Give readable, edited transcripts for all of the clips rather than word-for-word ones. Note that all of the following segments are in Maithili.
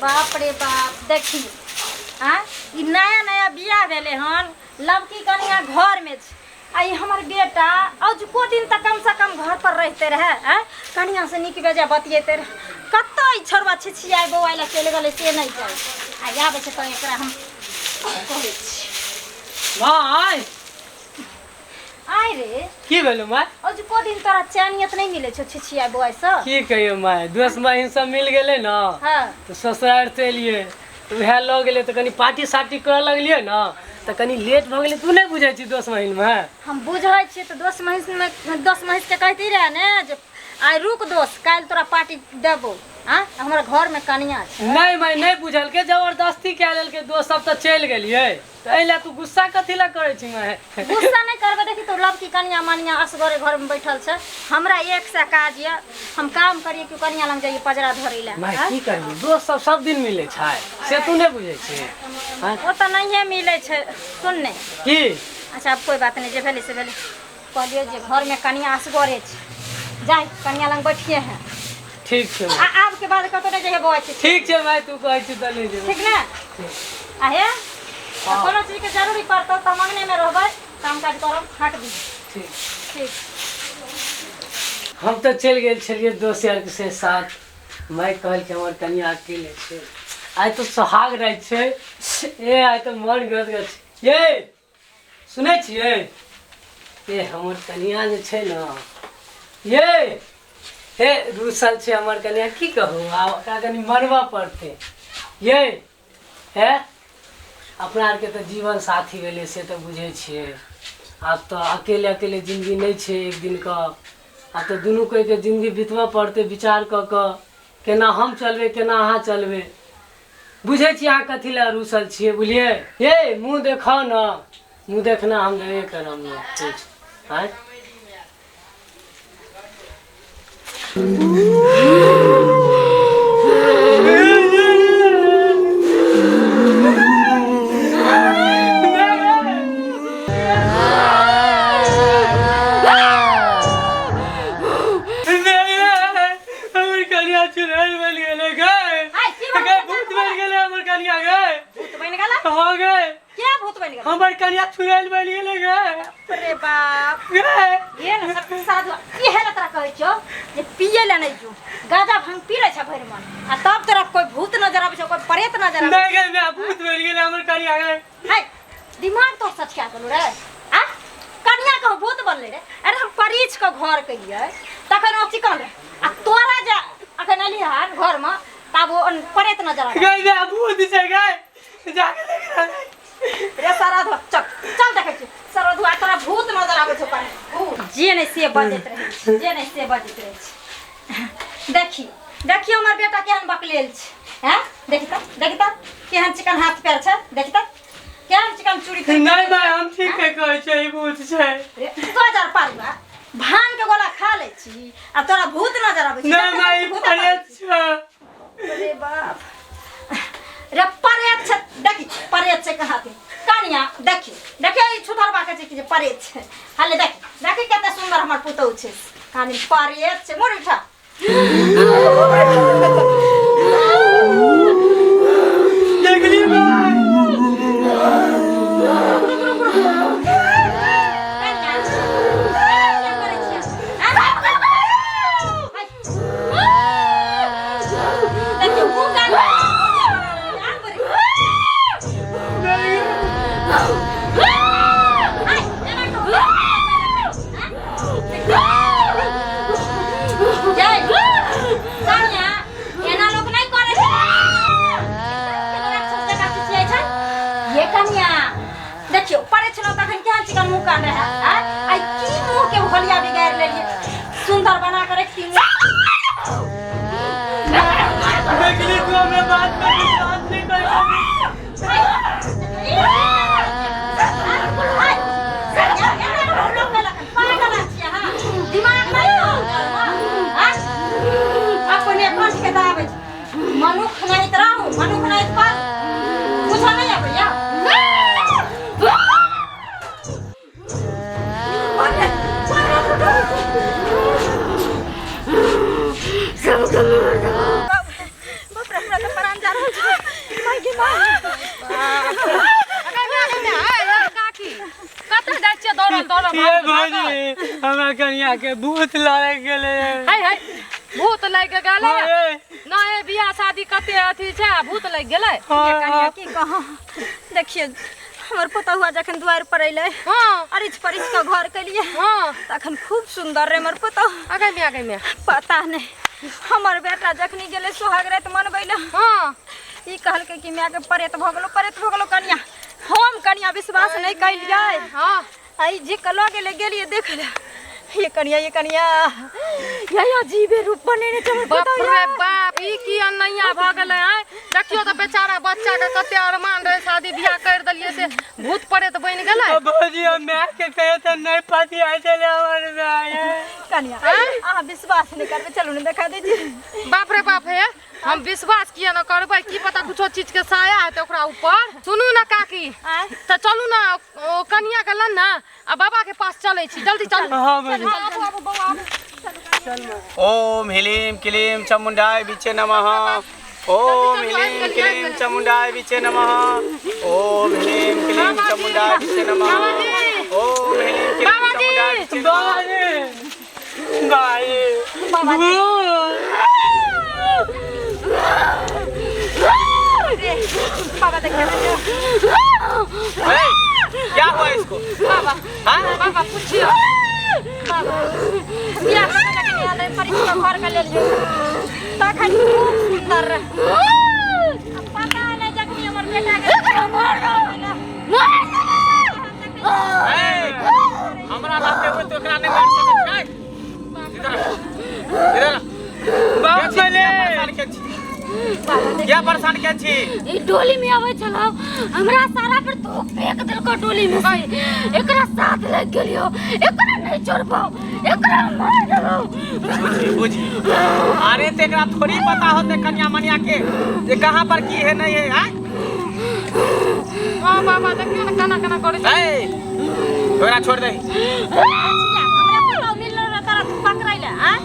बाप रे बाप, देखी आ ई नया नया बियाह भेलै हन, लड़की कनिया घरमे छै आ ई हमर बेटा अजुको दिन तऽ कमसँ कम घर पर रहिते रहए, आँय कनियासँ नीक बेजाय बतियेते रहए। कतऽ ई छोड़बा छिछियाइ बौआइ लए चलि गेलै से नहि जानि। आ आबै छै तऽ एकरा हम कहै छी। माय आय रे, की भेलो माय? अजुको दिन तोरा चैनियत नहि मिलै छौ छिछियाइ बौआइ सँ? की कहियो माय, दोस्त महीन सब मिल गेलै ने। हाँ। तऽ ससुरारि से एलियै तऽ उएह लऽ गेलै, तऽ कनि पार्टी सार्टी करऽ लगलियै ने तऽ कनि लेट भऽ गेलै। तू नहि बुझै छी दोस्त महीनमे? हम बुझै छियै तऽ दोस्त महींसमे दोस्त महींसके कहिती रहए ने जे आइ रुक दोस्त, काल्हि तोरा पार्टी देबौ। आ हमरा घरमे कनिया छै। नहि माय, नहि बुझलकै, जबरदस्ती कए लेलकै दोस्त सब तऽ चलि गेलियै। तऽ एहि लए तू गुस्सा कथी लए करै छी माय? गुस्सा नहि करबै। देखी तो लड़की कनिया मनिया असगरे घरमे बैठल छै, हमरा एक सए काज यऽ, हम काम करियै कि कनिया लग जाइए पजरा धरै लए? माय, की करबी, दोस्त सब सब दिन मिलै छै से तू नहि बुझै छी? ओ तऽ नहिए मिलै छै। सुन ने। की? अच्छा, आब कोइ बात नहि, जे भेलै से भेलै। कहलियै जे घरमे कनिया असगरे छै, जाय कनिया लग बैठिए हैं। ठीक छै। आ आब के बाद कतौ नहि जइहे बौआ छै। ठीक छै माय, तू कहै छी तऽ नहि जेबै। ठीक ने? आ हे, कोनो चीजके जरूरी पड़तौ तऽ हम अङ्गनेमे रहबै, काम काज करब, हाट दी। ठीक। ठीक। हम तऽ चलि गेल छलियै दोस्त यारके से साथ। माय कहलकै हमर कनिया अकेले छै, आइ तऽ सोहाग राति छै। ए आइ तऽ मन गदगद छै। ये सुनै छियै? ए हमर कनिया जे छै ने, ये हे रूसल छै हमर कनिया, की कहू, आब ओकरा कनि मनबऽ पड़तै। ये हे, अपना आरके तऽ जीवन साथी भेलै से तऽ बुझै छियै। आब तऽ अकेले अकेले जिन्दगी नहि छै एक दिनके, आब तऽ दुनू कोइके जिन्दगी बितबऽ पड़तै विचार कऽ कऽ, केना हम चलबै, केना अहाँ चलबै। बुझै छी अहाँ कथी लए रूसल छियै, बुझलियै? ये मुँह देखाउ ने, मुँह देखना हम देबे करब ने कुछ। आँय हमर कनिया चुड़ैल बनि गेलै गै। आइ की भऽ गै गेल? भूत बनि गेलै हमर कनिया गै। भूत बनि गेलै? हो गै। के भूत बनि गेलै? हमर कनिया चुड़ैल बनि गेलै गै। बाप रे बाप। गै ये ने सब साधु की है ने, तोरा कहै छियौ जे पिए ले नहि जो, गाजा भांग पी लै छै भरि मन आ तब तोरा कोई भूत नजर आबै छौ, कोई प्रेत नजर आबै? नहि गै माय, भूत बनि गेलै हमर कनिया गै। है दिमाग तोर सचका गेलो रे? आ कनिया के भूत बनलै रे? अरे हम परिछ के घर केलियै तखन ओ चिकन रहे, आ तोरा जे अखन एली हन घर में तब ओ प्रेत नजर आबै। गै माय, भूत छै गै, जाके देख रहा। रे सारा धो, चल चल, देखै छी सारा धुआ तोरा भूत नजर आबै छौ। पानी भूत जे नहि से बजैत रहै छै, जे नहि से बजैत रहै छै। देखी देखियौ हमर बेटा केहन बकलेल छै। हैं देखी तऽ, देखी तऽ केहन चिकन हाथ पैर छै, देखी तऽ केहन चिकन चूड़ी पहिरने। नहि माय, हम ठीक है कहै छै, ई भूत छै। रे 2000 पारुआ भांग के गोला खा लै छी आ तोरा भूत नजर आबै छै? नहि माय, ई भूत प्रेत छै। अरे बाप रे, परेत छै। देखी परेत छै कहाँ के कनिया, देखी देखी ई छुधरबा के छै कि जे परेत छै। हाले देखी देखी कते सुंदर हमर पुतहु छै, कहानी परेत छै। मुड़ उठा। देखली माय? कनिया, एना किया करै छियै? आँय? देखियौ मुँह कान आन बरे। आय, एना कहू। जय कनिया, एना लोक नहि करै छै। राक्षस जकाँ चिचियाइ छै। ये कनिया, देखियौ पढ़ै छलहुँ तखन केहन चिकन मुँह कान रहै, आँय? आइ की मुँह के होलिया बिगाड़ि लेलियै, सुन्दर बना कऽ रखती मुँह। देखली तू हमरा बात पर विश्वास नहि करै। दिमाग नहि अपने कंठ के दाबै छै। मनुख नहीं तऽ रहू, मनुख नहीं तऽ पर कुछो नहीं अबैया। काकी कतऽ जाइ छियै दौड़ल दौड़ल ये भौजी हमरा कनिया के भूत लड़े गेलै हाय हाय भूत लागि गेलै हाय, नहि बियाह शादी कते अथी छै आ भूत लागि गेलै हाँ, कनिया की कहूँ देखिए हमर पुतहुआ जखन दुआरि पर अयलै हाँ अरिच परिच के घर केलिए हाँ तखन खूब सुंदर रहे हमर पुतहु आगे में आगे में पता नहीं हमर बेटा जखनी गेलै सोहाग राति मनबै लए हाँ ई कहलकै कि मायके प्रेत भऽ गेलो प्रेत भऽ गेलो कनिया हम कनिया विश्वास नहीं कैलियै हाँ आ ई जे के लऽ गेलै गेलियै देख ले ये कनिया ये कनिया ये अजीबे रूप बनेने छै हमर बाप पुतहुआ। रे बाप ई की अनैया भऽ गेलै आँय देखियौ तऽ बेचारा बच्चा के कते अरमान रहे शादी बियाह कर देलियै से भूत प्रेत बनि गेलै भौजी हम माय के कहे तऽ नहीं पति आइ छलै हमर माय कनिया अहाँ विश्वास नहीं करबै चलू ने देखा दै छी बाप रे बाप हे हम विश्वास किया न करबै की पता कुछो चीज के साया हेतै ओकरा ऊपर सुनू ना काकी आँय तऽ चलू ना ओ कनिया के लन ना आ बाबा के पास चलै छी जल्दी चलू हाँ भौजी आबू आबू बौआ आबू ओम ह्लीं क्लीं चामुण्डाय विचे नमः ओम ह्लीं क्लीं चामुण्डाय विचे नमः ओम ह्लीं क्लीं चामुण्डाय विचे नमः ओम ह्लीं क्लीं चामुण्डाय विचे नमः बाजी बाजी बाबा देखिए ए, क्या हुआ इसको बाबा हाँ बाबा पूछियो बियाह कऽ के आयल रहे परिच के घर के लेल तखन खूब सुंदर रहे आ पता नहीं जखनी हमर बेटा के ए, हमरा रहते हुए तो एकरा नहीं मार सकै छै इधर आ, इधर आ। बाप के रे छी? क्या परेशान के छी ई डोली में आवे छलो हमरा सारा पर धूप फेंक देलको डोली में से एकरा साथ लग गेलियो एकरा नहीं छोड़बो एकरा मार देबो बुझी बुझी अरे तो एकरा थोड़ी पता होते कन्या मनिया के जे कहाँ पर की है नहीं है आँय? हाँ बाबा देखियो ना केना केना करै छै ए, तोरा छोड़ दही हमरा पुतहु मिलल रहे तोरा पकड़ै ले आ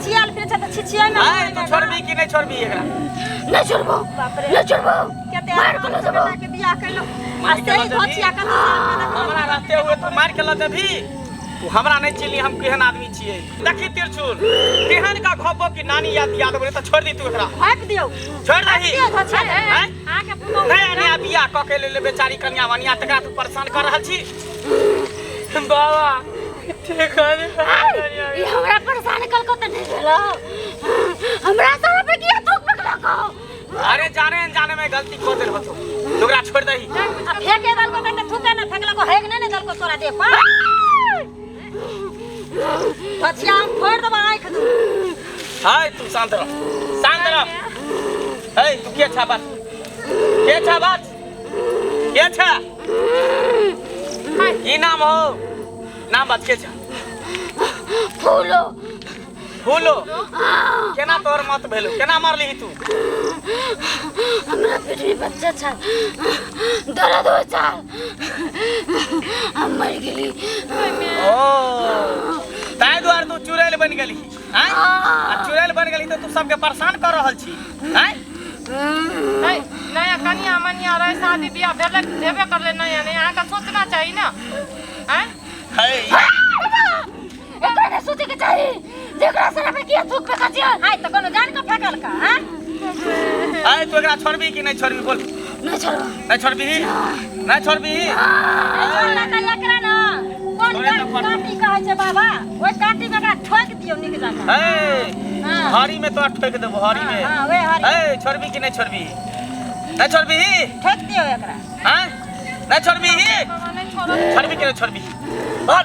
छियाल फिर छै तऽ छिछिया में ए, तू छोड़बी कि नहीं छोड़बी एकरा नहीं छोड़बो बाप रे नहीं छोड़बो कते मार के लऽ जेबो बेटा के बियाह कैलो आ मार के से लऽ जेबही? घोचिया कते साल पैदा हमरा रहते हुए तू मार के लऽ देबही तू हमरा नहीं चिल्ली हम केहन आदमी छियै देखी तिरछुल केहन का घपो कि नानी याद याद बोले तऽ छोड़ दी तू एकरा भापि दियौ छोड़ दही दियौ घोचिया आँय? अहाँके पुतहु नया नया बियाह कऽ के लेले बेचारी कन्या मनिया तकरा तू परेशान कर रहल छी बाबा ठीक है ई हमरा परेशान कलको त नहीं भेलो हमरा सारा पर किया थूक फेंकलको अरे जाने अनजाने में गलती कर देल होतो तू ओकरा छोड़ दही आ फेके देलको तऽ थूके ने फेकलको हेग नहि ने देलको तोरा देह पर घोचिया हम फोड़ि देबौ आँखि दू हाय तू शांत रह शांत रह हे तू के छा बात के छा बात के छा की नाम हो नाम बात के छा फूलो फूलो केना तोहर मत भेलो केना मारली तू हमरा पेट में बच्चा छ दर्द हो छ हम मर गेली ओ ताहि दुआरे तू चुड़ैल बनि गेली आँय आ चुड़ैल बनि गेली तऽ तू सबके परेशान कर रहल छी आँय है, नया कनिया मनिया रहे शादी बियाह भेलै भेबे करलै नया नया अहाँके सोचना चाही ना आँय है एकरा नहीं सोचे के चाही जेकरा सारा पे किया थूक फेंका छियै आइ तऽ कोनो जान कऽ फेकलका आँय आँय तू एकरा छोड़बी कि नहि छोड़बी बोल नहीं छोड़बो नहि छोड़बी नहि छोड़बी छोड़ना तऽ एकरा ने कोन छोड़े तऽ पड़तौ। काटी कहै छै बाबा ओहि काटी में एकरा ठोकि दियौ नीक जकाँ है हाँ। हरी में तो ठोक देबो हरी में हाँ ओहि हरी है छोड़बी कि नहीं छोड़बी नहीं छोड़बी ठोकि दियौ एकरा हाँ नहीं छोड़बी बाबा नहीं छोड़ब छोड़बी कि नहीं छोड़बी बोल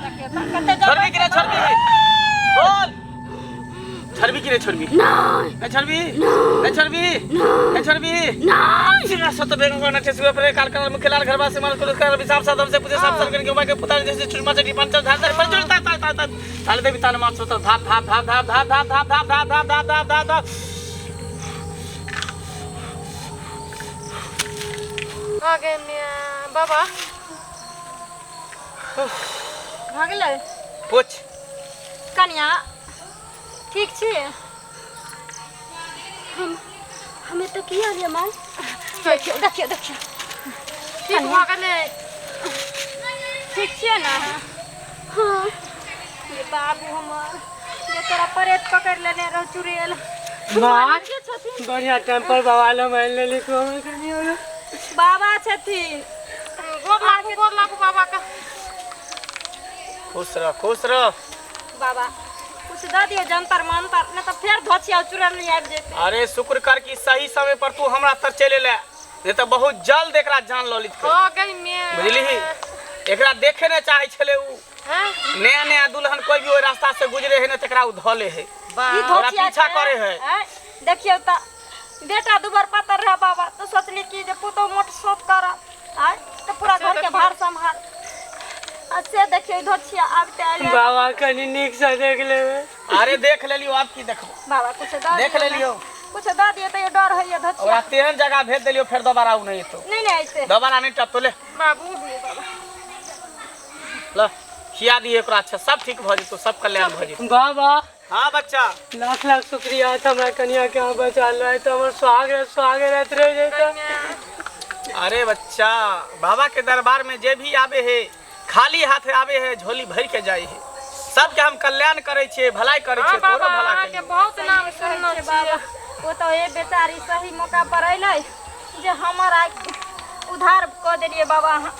कते छोड़बी कि नहीं छोड़बी बोल छोड़बी कि नहीं छोड़बी नहीं नहीं छोड़बी नहीं छोड़बी नहीं छोड़बी नहीं सिंह सत बेगम को नचे सुबह पर काल काल मुख्य लाल घरवा से माल कुल कर विसाब सादम से पूजे साफ साफ करके उमा के पुतार जैसे चुरमा चटी पंचर धार धार पंचर ता ता ता ता ताले देवी ताले मार सोता धाप धाप धाप धाप धाप धाप धाप धाप धाप धाप धाप धाप धाप धाप आगे मिया बाबा भऽ गेलै पूछ कनिया ठीक छी हमें तो किया लिया माय देखियौ देखियौ देखियौ। ठीक भऽ गेलै? ठीक छियै ने? हाँ। ये बाबू हमर जे तोरा प्रेत पकड़ि लेने रहो चुड़ैल। माँ के छथिन? बढ़िया टाइम पर बाबा लग आनि लेली तू हमर कनिया के। बाबा छथिन। गोर लागू, गोर लागू बाबा के। खुश रह, खुश रह। बाबा कुछ दऽ दियौ जंतर मंतर, नहीं तऽ फेर धोछिया चुड़ैल नहीं आबि जेतै। अरे शुक्र कर कि सही समय पर तू हमरा तर चलि एले, नहीं तऽ बहुत जल्द एकरा जान लऽ लितकै। हो गई मे। बुझलिही, एकरा देखे नहि चाहै छलै उ। हैं? नया नया दुल्हन कोई भी ओहि रास्ता से गुजरे है ने तकरा उ धऽ ले है। ई ओकरा धोछिया पीछा छै, करे है। आँय? देखियौ तऽ बेटा दुबर पातर रहे बाबा, तो सोचली कि जे पुतोह मोट सोत करब, आँय? तऽ पूरा घर के भार सम्हार। आ से देखियौ धोछिया आबिते आयल। बाबा कनी नीक से देख लेबै। अरे देख लेलियो, आब की देखबो? बाबा कुछ दऽ देख दियौ ने। लेलियो। कुछ दऽ दियौ तैयो डर होइए धोछिया। ओकरा तेहन जगह भेज देलियो, फेर दोबारा उ नहीं एतौ। नहीं नहीं ऐसे। दोबारा नहीं टपतो। ले बाबू ल खिया दिए एकरा, अच्छा सब ठीक भऽ जेतौ, सब कल्याण भऽ जेतौ। बाबा। हाँ बच्चा। लाख लाख शुक्रिया, हमरा कनिया के अहाँ बचा ले, तऽ हमर सुहाग रात सुहागे रात रहि जेतै। अरे बच्चा, बाबा के दरबार में जे भी आवे है खाली हाथ आवे है, झोली भर के जाए है। सबके हम कल्याण करे छियै, भलाई करे हाँ छियै, तोरो बाबा, भला अहाँके करियै। बहुत नाम सुनने छै बाबा। छियै। ओ तऽ ए बेचारी सही मौका पर अयलै जे हमर आइ उधार कऽ देलियै बाबा अहाँ।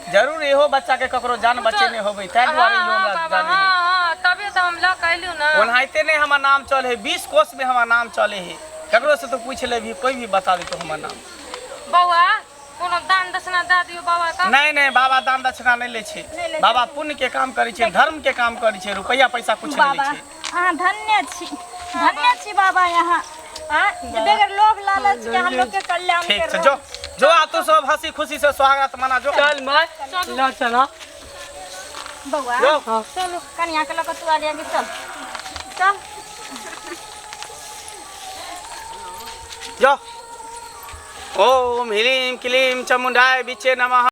जरूर इहो बच्चा के ककरो जान बचेने होबै, ताहि दुआरे इहो हाँ, हमरा बाबा, जाने है। हाँ हाँ, तबे तऽ हम लऽ कऽ अयलहुँ ने। ओनाहिते नहीं हमर नाम चले है, 20 कोस में हमर नाम चले है। ककरो से तो पूछ ले भी, कोई भी बता देतो हमर नाम। बौआ कोनो दान दक्षिणा दऽ दियौ बाबा के। नहीं नहीं, बाबा दान दक्षिणा नहीं लै छै। नहि लै छै। बाबा पुण्य के काम करै छै, धर्म के काम करै छै, रुपैया पैसा कुछ नहीं लै बाबा छै। अहाँ धन्य छी, धन्य छी बाबा यहाँ आँ, जे बगैर लोभ लालच के हम लोग के कल्याण ठीक कर छै, रहल जो जो आ तू सब हंसी खुशी से स्वागत मना जो। चल माय, ल चला। बौआ। जो। हाँ। चलू कनिया के लऽ कऽ तू आगे आगे चल चल। जो। ओम ह्रीं क्लीं चामुण्डाय विचे नमः।